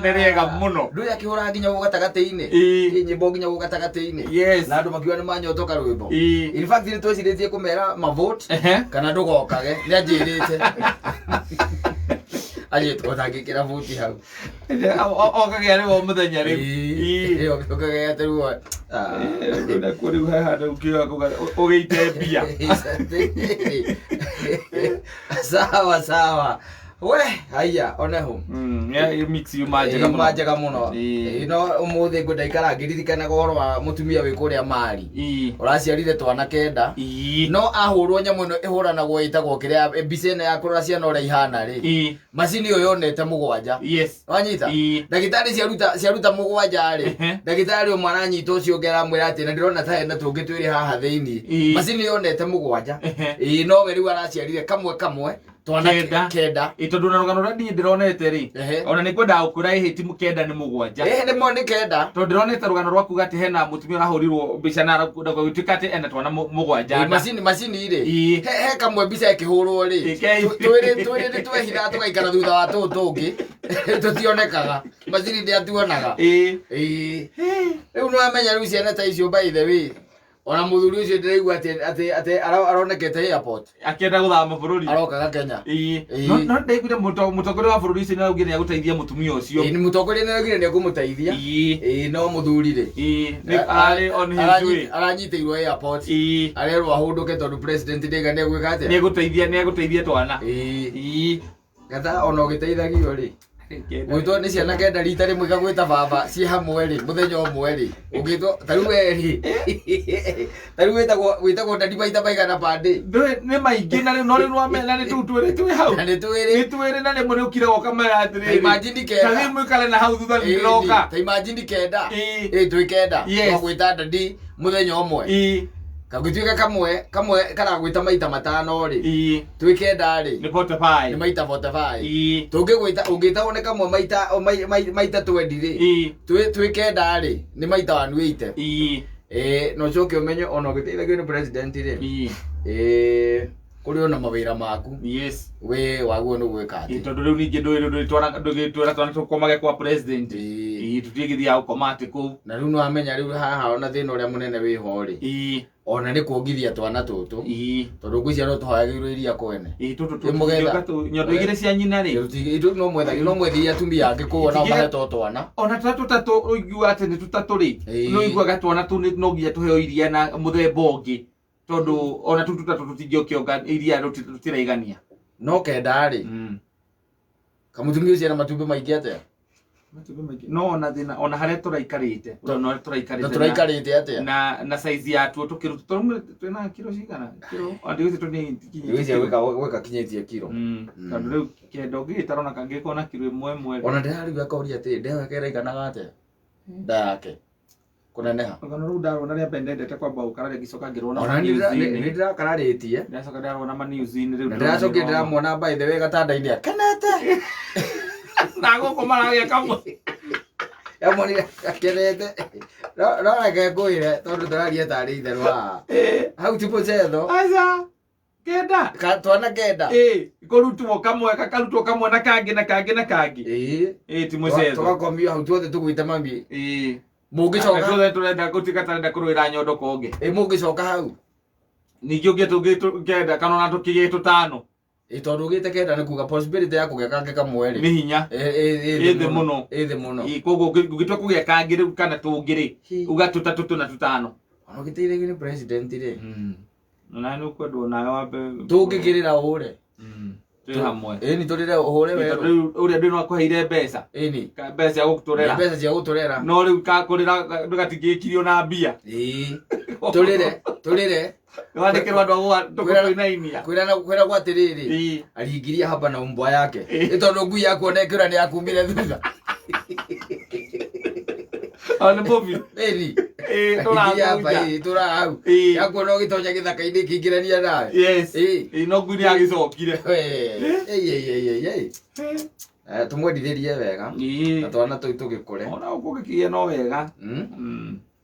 Nĩ rĩega mũno. Ndũĩ akĩhũra nginya gũ gatagatĩ-inĩ. Ĩĩ. Ĩ nyĩmbo nginya gũ gatagatĩ-inĩ. Yes. Na andũ makiuga nĩ manyotoka rwĩmbo. Ĩĩ. In fact nĩ twecirĩtie kũmera mavote kana ndũgokage nĩ anjĩrĩte. Anjĩrĩte ũtangĩkĩra voti hau. Okagĩa rĩu o mũthenya rĩu. Ĩĩ. Okagĩa rĩu. Rĩu nakuo rĩu he handũ ũkiuga ũgĩite mbia. Sawa sawa. We, haiya, oneho. Yeah, mix yuma njega Yuma mũno. njega mũno. Ĩĩ. Ĩĩ, no ũmũthĩ ngwenda ikara ngĩririkanaga ũhoro wa mũtumia wĩ kũrĩa Mali. Ĩĩ. Ũraciarire twana kenda. Ĩĩ. No ahũrwo nyamũ ĩno ĩhũranagwo ĩtagwo kĩrĩa mbica ĩno ya kũrora ciana ũrĩa ihana rĩ. Ĩĩ. Macini ĩyo yonete mũgwanja. Yes. Wanyita? Ĩĩ. Ndagĩtarĩ ciaruta mũgwanja rĩ. Ndagĩtarĩ ũmwe aranyita ũcio ũngĩ aramwĩra atĩ na ndĩrona ta hena tũngĩ twĩrĩ haha thĩinĩ. Ĩĩ. Macini yonete mũgwanja. Ĩĩ nowe rĩu araciarire kamwe kamwe twana Kenda. kenda. Ĩ tondũ na rũgano rũrĩa niĩ ndĩronete rĩ Ehe. ona nĩ kwendaga gũkwĩra ĩhĩ ti kenda nĩ mũgwanja. Ĩhĩ nĩ mo nĩ kenda. Tondũ ndĩronete rũgano rwa kuga atĩ hena mũtumia ũrahũrirwo mbica na gũgĩtuĩka atĩ ena twana mũgwanja Ĩ, nda. macini rĩ Ĩ. he kamwe mbica ĩkĩhũrwo rĩ Ĩ, kei. twĩrĩ nĩ twehithaga tũgaikara thutha wa tũũ tũngĩ tũtionekaga macini ndĩatuonaga Ĩ. Ĩ. Rĩu nĩwamenya rĩu ciana ta icio by the way ona mũthuri ũcio ndĩraigua atĩ atĩ atĩ aronekete airport Akĩenda gũthama bũrũri. Arokaga Kenya. Ĩĩ. Ĩĩ. No ndaiguire mũtongoria wa bũrũri ũcio nĩaraugire nĩegũteithia mũtumia ũcio. Ĩĩ, nĩ mũtongoria nĩaraugire nĩekũmũteithia. Ĩĩ. Ĩĩ, no mũthuri rĩ Ĩĩ, nĩ ararĩ on his way. Aranyitĩirwo airport. Ĩĩ. Arerwo ahũndũke tondũ president ndaiga nĩegwĩka atĩa. Nĩegũteithia twana. Ĩĩ. Ĩĩ. Gatha ona ũgĩteithagio rĩ gwĩtwo nĩ ciana kenda rita rĩmwe igagwĩta baba ciĩ hamwe rĩ mũthenya ũmwe rĩ ũngĩtwo ta rĩu we rĩ ta rĩu wĩtagwo ndadi maita maigana pande. Ndũĩ nĩ maingĩ na rĩu no rĩu nwamena nĩ tũu twĩrĩ twĩ hau. Na nĩ twĩrĩ. Nĩ twĩrĩ na rĩmwe nĩ ũkire ũkamera atĩrĩrĩ. Ta imagine kenda. Ta rĩu mũikare na hau thutha nĩ Ĩĩ, ndĩroka. ta imagine kenda. Ĩĩ. Ĩĩ twĩ kenda. Yes. Twagwĩta ndadi mũthenya ũmwe. Ĩĩ. Kagũtuĩka kamwe karagwĩta maita matano rĩ. Ĩĩ. Twĩ kenda rĩ. Nĩ 45. Nĩ maita 45. Ĩĩ. Tũngĩgwĩta ũngĩtagwo nĩ kamwe maita o, maita 20 rĩ. Ĩĩ. Twĩ kenda rĩ nĩ maita 180. Ĩĩ. Ĩĩ, na ũcoke ũmenye ona ũgĩteithagio nĩ president rĩ. Ĩĩ. Ĩĩ, kũrĩ ona mawĩra maku. Yes. We wagwo nĩ gwĩka Ĩĩ, atĩ. tondũ rĩu ningĩ ndũĩ ndũgĩtwĩra twana tũkomage kwa president. Ĩĩ. Ĩĩ, tũtigĩthiaga gũkoma atĩ kũu. Na rĩu nĩwamenya rĩu haha ona thĩna ũrĩa mũnene wĩho rĩ. Ĩĩ. Ona nĩ kuongithia twana tũtũ. Ĩĩ. Tondũ ngwĩciria no tũhoyagĩrwo iria kwene. Ĩĩ, tũtũ Ĩ, mũgetha. tũtingĩũka nyondo igĩrĩ cia nyina rĩ. Itũ no mwethagia no mwethirie atumia angĩ kũu nao Itigĩrĩ- mahetwo twana. Ona tũrĩa tũtatũ ũiguaga atĩ nĩ tũtatũ rĩ, Ĩĩ. nĩ ũiguaga twana tũu no nginya tũheo iria na mũthemba ũngĩ tondũ ona tũu tũtatũ tũtingĩũkĩonga iria rũtiraigania. No kenda rĩ. Kamũtumia ũcio ena matumbĩ maingĩ atĩa? Matumbĩ maingĩ. No ona thĩna ona harĩa tũraikarĩte, ona harĩa tũraikarĩte Na tũraikarĩte atĩa? na size yatuo tũkĩruta tondũ twĩna kiro cigana? Kiro ona ndigwĩciria tũnĩ Ndigwĩciria gwĩka kinyĩtie kiro. Tondũ rĩu kenda ũngĩgĩtara ona kangĩkorwo na kiro ĩmwe ĩmwe. Ona ndĩrarigwo akoria atĩ ndeho yake ĩraiganaga atĩa? Nda yake. Kũneneha. Rũgano rũu ndarũona rĩa mbere ndendete kwamba gũkararia ngĩcoka ngĩruona Ona ma-news-inĩ. nĩ ndĩrakararĩtie. Ndĩracoka ndĩrarũona ma-news-inĩ rĩu Na ndĩrona ndĩracokire nĩ ndĩramuona by the way gatanda-inĩ akenete. Na gũkũ maragĩa kamwe. Yamuonire akenete. No reke ngwĩre tondũ tũraria tarĩ itherũ haha. Hau ti mũcetho. Aca. Kenda. Twana kenda. Ĩĩ, kũrutwo kamwe, gakarutwo kamwe na kangĩ na kangĩ na kangĩ. Ĩĩ. Ĩĩ, ti mũcetho. Tũgakomio hau tuothe tũgwĩte mami. Ĩĩ. Mũngĩcoka. Na tuothe tũrenda gũtuĩka tarenda kũrũĩra nyondo konge. Ĩĩ, mũngĩcoka hau. Ningĩ ũngĩ tũngĩ kenda kana ona tũkĩgĩe tũtano. Ĩĩ, tondũ ũgĩte kenda nĩ kuga possibility ya kũgĩa kangĩ kamwe rĩ. Nĩ hinya. Ĩ Ĩ thĩ mũno. Ĩ thĩ mũno. Ĩĩ, koguo ũngĩtua kũgĩa kangĩ rĩu kana tũngĩ rĩ, uga tũtatũ tũna tũtano. Ona ũgĩteithagio nĩ president rĩ. Na nĩ ũkwendwo nawe wambe. Tũngĩkĩrĩra ũhũre. Twĩ hamwe. Ĩni tũrĩre ũhũre Ĩĩ, werũ. tondũ rĩu ũrĩa ndũĩ no akũheire mbeca. Ĩni. Mbeca cia gũtũrera. Mbeca cia gũtũrera. No rĩu kakũrĩra ndũgatingĩkirio na mbia. Ĩĩ. Tũrĩre, tũrĩre. Wandĩkĩrwo andũ a tũkũinainia. Kwĩrana kwa atĩrĩrĩ. Ĩĩ. Aliingiria hapa na umbwa yake. Ĩĩ. Nĩ tondũ ngui yaku ona ĩkĩũra nĩ yakumire thutha. O nĩ movie. Ĩni. Ĩĩ, Aliingiria hapa, tũrakũnja. ĩĩ, tũra hau. Ĩĩ. Yakuona ũgĩtonya gĩthaka-inĩ ĩkĩingĩrania nawe. Yes. Ĩĩ. Ĩĩ, no ngui nĩ yagĩcokire. Ĩĩ, ĩĩ, ĩĩ, ĩĩ, ĩĩ. Tũmwendithĩrie wega. Ĩĩ. Na twana tũu tũgĩkũre. Ona gũkũ ũngĩkĩgĩa no wega.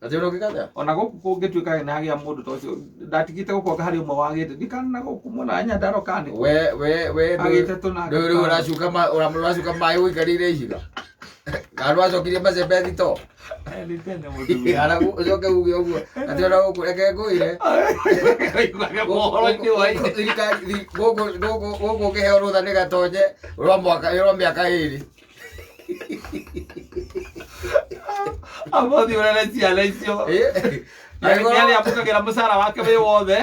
Na tũrĩ ũngĩka atĩa? Ona gũkũ kũngĩtuĩka nĩ hagĩa mũndũ ta ũcio, ndatigĩte gũkũ harĩ ũmwe wagĩte. Ndikana na gũkũ mwena wa Nyandarua kana nĩ kũ. We, we, we, Agĩte tũna ndũĩ rĩu ũracuka ũracuka maĩ ũikarĩire ihiga. Kana nĩwacokirie macembe thito? Nĩ tene mũthuri. Arabu ũcoke uge ũguo atĩ ona gũkũ reke ngwĩre. Ũiguage mohoro-inĩ wa Thirikari gũkũ gũkũ gũkũ ũkĩheo rũtha nĩ gatonye rwa mwaka rwa mĩaka ĩrĩ. Amothi ũrere ciana icio. Ĩ, Nĩ amũkagĩra mũcara wake wĩ wothe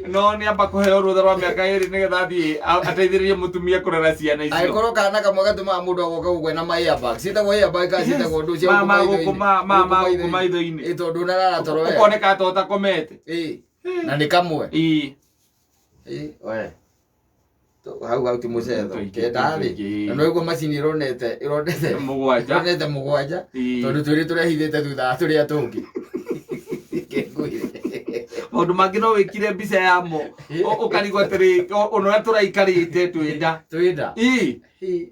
no nĩ amba kũheo rũtha rwa mĩaka 2 nĩgetha athiĩ ateithĩrĩrie mũtumia kũrera ciana icio. Angĩkorwo kana kamwe gatũmaga mũndũ agoka gũkũ ena ma airbag ciĩtagwo airbag kana ciĩtagwo ndũ cia Ma- gũkũ ma maitho-inĩ. gũkũ- ma- ma- ma Gũkũ gũkũ maitho-inĩ. Ĩ, tondũ ndũnarara toro wega. Ũkoneka ta ũtakomete. Ĩ, na nĩ kamwe. Ĩ. Ĩ, we. Hau hau ti mũcetho. Tũingĩ, Kenda rĩ. tũingĩ. Na no iguo macini ĩronete ĩronete 7. ĩronete 7 Ĩ. tondũ twĩrĩ tũrehithĩte thutha wa tũrĩa tũngĩ. Ngwĩre. Maũndũ mangĩ no wĩkire mbica yamo ũkarigwo atĩrĩ ona ũrĩa tũraikarĩte twĩnda. Twĩnda. Ĩ. Ĩ,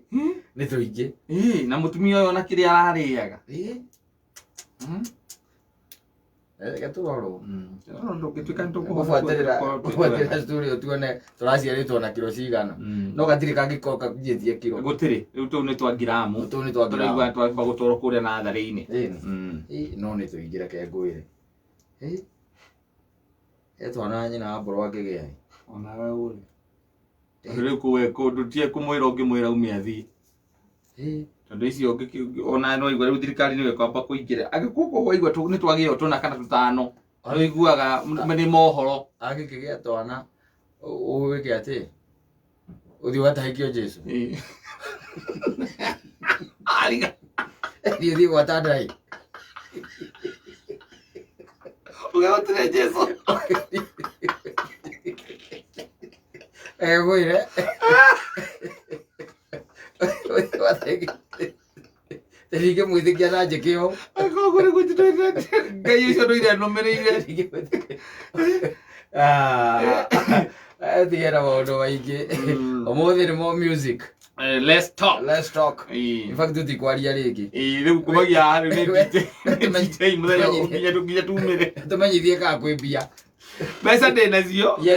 nĩ tũingĩ. Ĩ, na mũtumia ũyũ ona kĩrĩa ararĩaga. Ĩ, reke tũrorwo. Ndũngĩtuĩka nĩ tũkũhota Gũbuatĩrĩra gũkorwo twĩ gũbuatĩrĩra twega. story ĩyo tuone tũraciarĩtwo na kiro cigana. No gatirĩ kangĩkorwo kakinyĩtie kiro. Gũtirĩ rĩu tũu nĩ twa ngiramu. Tũu nĩ twa Tũraigua ngiramu. twamba gũtwarwo kũrĩa natharĩ-inĩ. Ĩni. Ĩ, no nĩ tũingĩ reke ngwĩre. Ĩ, he twana nyina wa mbũrũ angĩgĩa. Onawe ũrĩ. Tondũ rĩu kũwe kũndũ tie kũmwĩra ũngĩmwĩra ume athiĩ. Ĩ, Tondũ icio ona no igua rĩu thirikari nĩyo ĩkwamba kũingĩra. Angĩkorwo waigua nĩ twagĩo tũna kana tũtano. Nĩ ũiguaga nĩ mohoro. angĩkĩgĩa twana ũgwĩke atĩ ũthiĩ ũgatahĩkio Jesũ. Ĩ. Ariga. Thiĩ ũthiĩ gwa Tandai. Ũgegũtire Jesũ. Reke ngwĩre. Ũthiĩ ũgatahĩkio. Ndingĩmwĩtĩkia na njĩke ũũ. Koguo nĩguo Ngai ũcio ndũire nũmĩrĩire. Tige na maũndũ maingĩ. Ũmũthĩ nĩ mo music. Let's talk. Let's talk. Ĩ. In fact tũtikwaria rĩngĩ. Ĩ, rĩu kumagia haha rĩu nĩ DJ mũthenya nginya tumĩre. Tũmenyithie kana kwĩ mbia. Mbeca ndĩ nacio. Yes.